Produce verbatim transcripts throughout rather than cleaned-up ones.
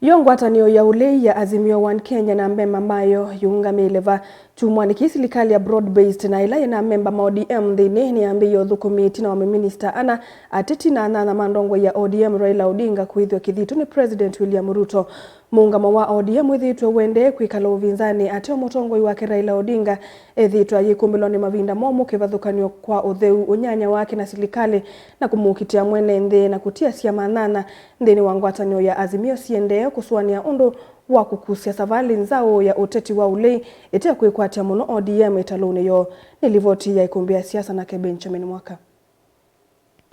Yo ngwatanĩo ya ũlei ya Azimio One Kenya na amemba mayo yĩũngamĩĩle va? Kyumwanĩ kĩĩ, silikalĩ ya broad-based na ĩla yĩna amemba ma O D M nthĩnĩ nĩyambĩĩe ũthũkũmi ĩtina wa maminisita ana, ateti na anyanya ma ndongoi ya O D M Raila Odinga kũĩthw'a kĩthito nĩ President William Ruto. Mũũngamo wa O D M wĩthĩĩtwe ũendee kwĩkala ũvinzanĩ ateo mũtongoi wake Raila Odinga ethĩĩtwe ayĩkũmbĩlwa nĩ mavinda momũ, kĩvathũkany'o kwa ũtheu, ũnyanya wake na silikalĩ, na kũmũkitĩa mwene nthĩ na kũtia syama nyanya nthĩnĩ wa ngwatanĩo ya Azimio siendee kũsũanĩa ũndũ wa kũkusya savalĩ nzaũ ya ũteti wa ũlei ĩte kwĩkwatya mũno O D M ĩtalũnĩ yoo. Nĩ livoti ya ĩkũmbĩ ya siasa nake Benjamin Mwaka.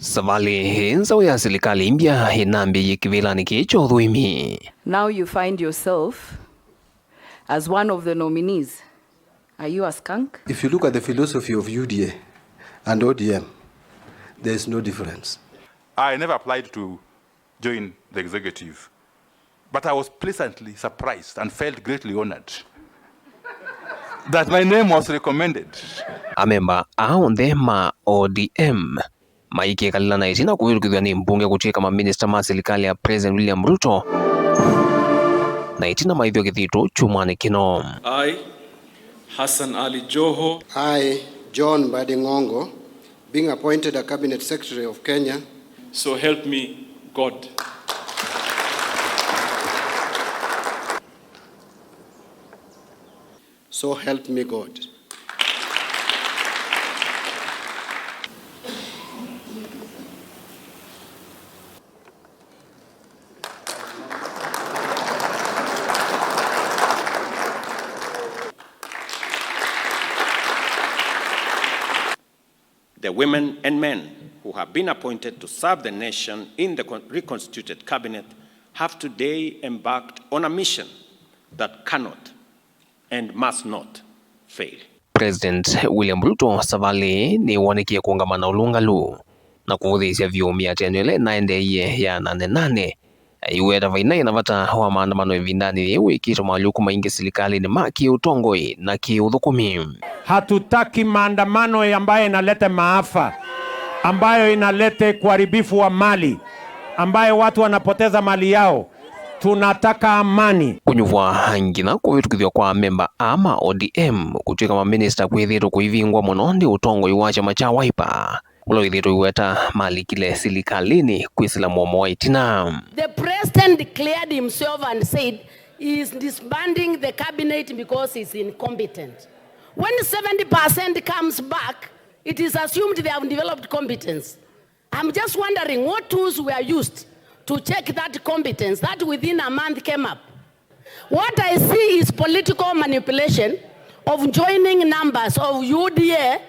Savalĩ ĩĩ nzaũ ya silikalĩ mbya ĩnambĩĩie kĩvĩlanĩ kĩĩ kya ũthũĩmi. Now you find yourself as one of the nominees. Are you a skunk? If you look at the philosophy of U D A and O D M, there is no difference. I never applied to join the executive, but I was pleasantly surprised and felt greatly honored that my name was recommended. Amemba aa onthe ma O D M maikĩkalĩla na ĩtina kũvĩtũkĩthw'a nĩ mbunge kũtw'ĩka maminista ma silikalĩ ya President William Ruto, na ĩtina maĩthw'a kĩthito kyumwanĩ kĩno. I, Hassan Ali Joho. I, John Mbadi Ng'ongo, being appointed a cabinet secretary of Kenya. So help me God. So help me God. The women and men who have been appointed to serve the nation in the con-, reconstituted cabinet have today embarked on a mission that cannot and must not fail. President William Ruto savalĩ ĩĩ nĩwonekie kũũngama na ũlũngalu na kũvũthĩĩsya vyũ mĩatĩanĩo ĩla ĩnaendeeie ya Nane Nane. Aiweta vainaĩ na vata wa maandamano ĩvindanĩ yĩĩ wĩkĩte moalyũku maingĩ silikalĩnĩ ma kĩũtongoi na kĩũthũkũmi. Hatutaki maandamano ambayo inaleta maafa, ambayo inaleta uharibifu wa mali, ambayo watu wanapoteza mali yao. Tunataka amani. Kũnyuvwa nginya kũvĩtũkĩthw'a kwa amemba aa ma O D M kũtw'ĩka maminista kwĩthĩĩtwe kũivingwa mũno nĩ ũtongoi wa kyama kya Wiper, ũla wĩthĩĩtwe ũiweta malikile silikalĩnĩ kwĩsĩla mũomo wa ĩtina. The president declared himself and said he is disbanding the cabinet because he's incompetent. When seventy percent comes back, it is assumed they have developed competence. I'm just wondering what tools were used to check that competence that within a month came up. What I see is political manipulation of joining numbers of U D A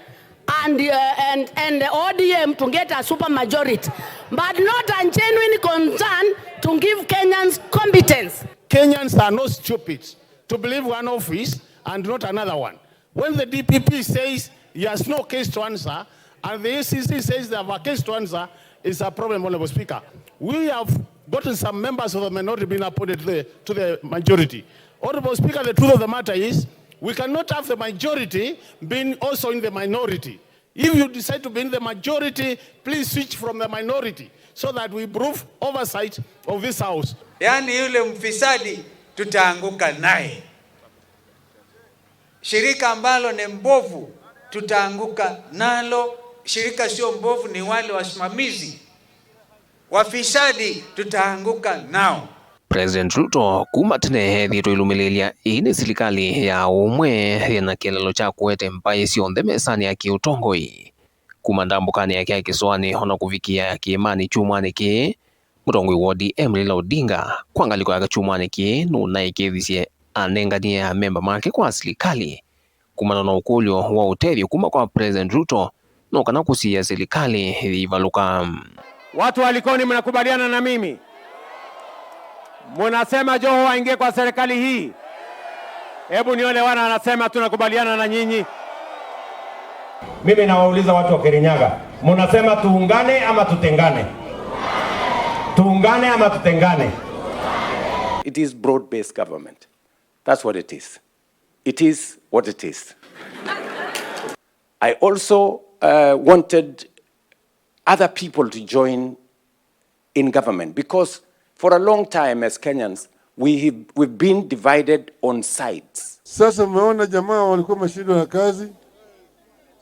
and, uh, and, and O D M to get a super majority, but not a genuine concern to give Kenyans competence. Kenyans are not stupid to believe one office and not another one. When the D P P says he has no case to answer, and the A C C says they have a case to answer, it's a problem, Honorable Speaker. We have gotten some members of the minority being appointed to the, to the majority. Honorable Speaker, the truth of the matter is, we cannot have the majority being also in the minority. If you decide to be in the majority, please switch from the minority so that we improve oversight of this house. Yaani yule mfisadi tutaanguka naye. Shirika ambalo ni mbovu, tutaanguka nalo. Shirika sio mbovu, ni wale wasimamizi. Wafisadi, tutaanguka nao. President Ruto kuma tene ethĩĩtwe ilũmĩlĩĩlya ĩĩ nĩ silikalĩ ya ũmwe yĩna kĩeleelo kya kũete mbaĩ syonthe mesanĩ ya kĩũtongoi. Kuma ndambũkanĩ yake ya kĩsoanĩ o na kũvikĩa ya kĩĩmanĩ kyumwanĩ kĩĩ, mũtongoi wa O D M Raila Odinga, kwa ngalĩko yake kyumwanĩ kĩĩ, nũnaĩkĩĩthisye anenganie amemba make kwa silikalĩ kumana na ũkũlyo wa ũtethyo kuma kwa President Ruto no kana kũsiĩĩa silikalĩ yĩivalũka. Watu wa Likoni, mnakubaliana na mimi? Munasema Joho aingie kwa serikali hii? Hebu nione wana anasema tunakubaliana na nyinyi. Mimi nawauliza watu wa Kirinyaga, munasema tuungane ama tutengane? Tuungane ama tutengane? It is broad-based government. That's what it is. It is what it is. I also, uh, wanted other people to join in government, because for a long time as Kenyans, We have, we've been divided on sides. Sasa umeona jamaa walikuwa wameshindwa na kazi,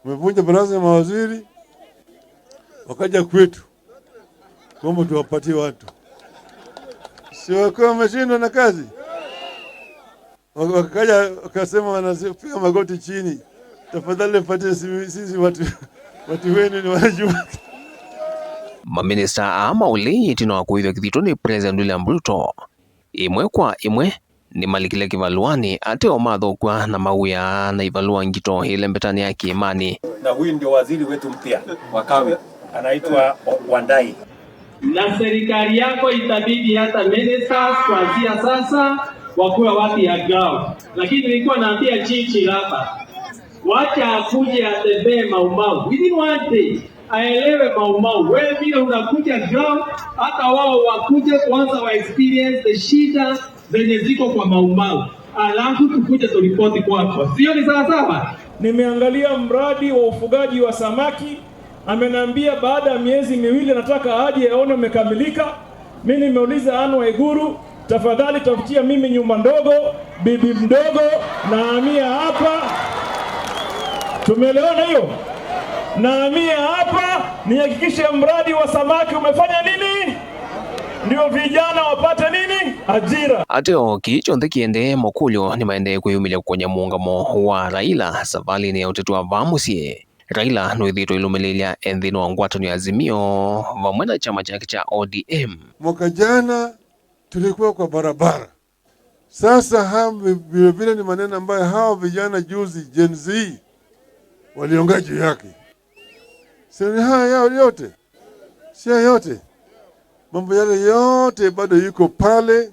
wamevunja baraza ya mawaziri, wakaja kwetu kwamba tuwapatie watu, si walikuwa wameshindwa na kazi? Wakaja wakasema, wanapiga magoti chini, "Tafadhali mpatie sisi watu, watu wenu ni wanajua." Maminista aa maũlei ĩtina wa kũĩthwa kĩthito nĩ President William Ruto. Ĩmwe kwa ĩmwe nĩmalikile kĩvalũanĩ, ateo mathokwa na mawĩa na ivalũa ngito ĩlembetanĩ ya kĩĩmanĩ. Na huyu ndio waziri wetu mpya wa kawi, anaitwa Wandai. Na serikali yako itabidi hata ministers kuanzia sasa wakuwe watu ya ground. Lakini nilikuwa naambia chichi hapa, wacha akuje atembee Mau Mau within one day, aelewe Mau Mau. Wewe vile unakuja ground, hata wao wakuje kwanza wa experience the shida zenye ziko kwa Mau Mau, alafu tukuje turipoti kwako, sio? Ni sawasawa? Nimeangalia mradi wa ufugaji wa samaki. Ameniambia baada ya miezi miwili nataka aje aone umekamilika. Mi nimeuliza Anne Waiguru, tafadhali tafutia mimi nyumba ndogo, bibi mdogo, nahamia hapa. Tumeelewana hiyo? Nahamia hapa nihakikishe mradi wa samaki umefanya nini, ndio vijana wapate nini, ajira. Ateo kĩĩ kyonthe kĩendee, makũlyo nĩmaendee kwĩyumĩlya kũkony'a mũũngamo wa Raila savalĩnĩ ya ũteti wa vaa mũsyĩ. Raila nũĩthĩĩtwe ailũmĩlĩĩlya e nthĩnĩ wa ngwatanĩo ya Azimio vamwe na kyama kyake kya O D M. Mwaka jana tulikuwa kwa barabara. Sasa ha vi- vile vile ni maneno ambayo hawa vijana juzi Gen Z waliongea juu yake. Si ni haya yao yote? Si haya yote? Mambo yale yote bado yuko pale,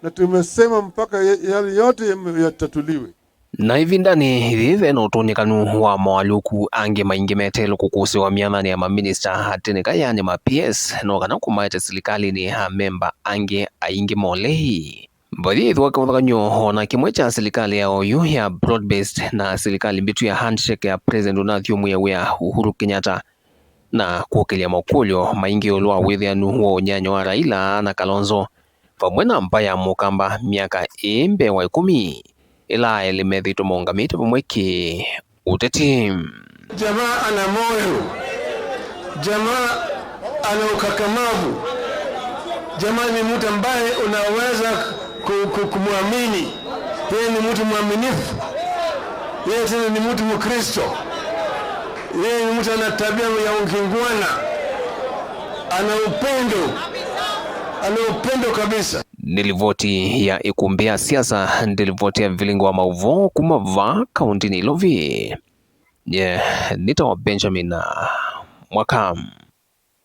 na tumesema mpaka ya- yale yote yame- yatatuliwe. Na ĩvindanĩ yĩĩ ve na ũtonyekanu wa moalyũku angĩ maingĩ meteelwe kũkũsĩwa myathanĩ ya maminista atĩnĩka yaani ma P S, no kana kũmaete silikalĩnĩ amemba angĩ aingĩ molei. Vathi ĩthwa kĩvathũkany'o o na kĩmwe kya silikalĩ ya oyu ya broad-based na silikalĩ mbĩtu ya handshake ya President ũnathyũmũie wĩa Uhuru Kenyatta, na kũkĩlya makũlyo maingĩ ĩũlũ wa wĩthĩanu wa ũnyanya wa Raila na Kalonzo vamwe na mbaĩ ya Mũkamba myaka ĩĩ mbee wa ĩkũmi, ĩla aelĩ methĩĩtwe maũngamĩte vamwe kĩ ũteti. Jamaa ana moyo, jamaa ana ukakamavu, jamaa ni mtu ambaye unaweza ku- ku- kumwamini. Yeye ni mtu mwaminifu, yeye tena ni mtu Mkristo, yeye ni mtu ana tabia ya ungingwana, ana upendo, ana upendo kabisa. Nĩ livoti ya ĩkũmbĩ ya siasa, nĩ livoti ya vilingi wa maũvoo kuma vaa kaũntĩnĩ Ilovi. Nye nĩtawa Benjamin Mwaka.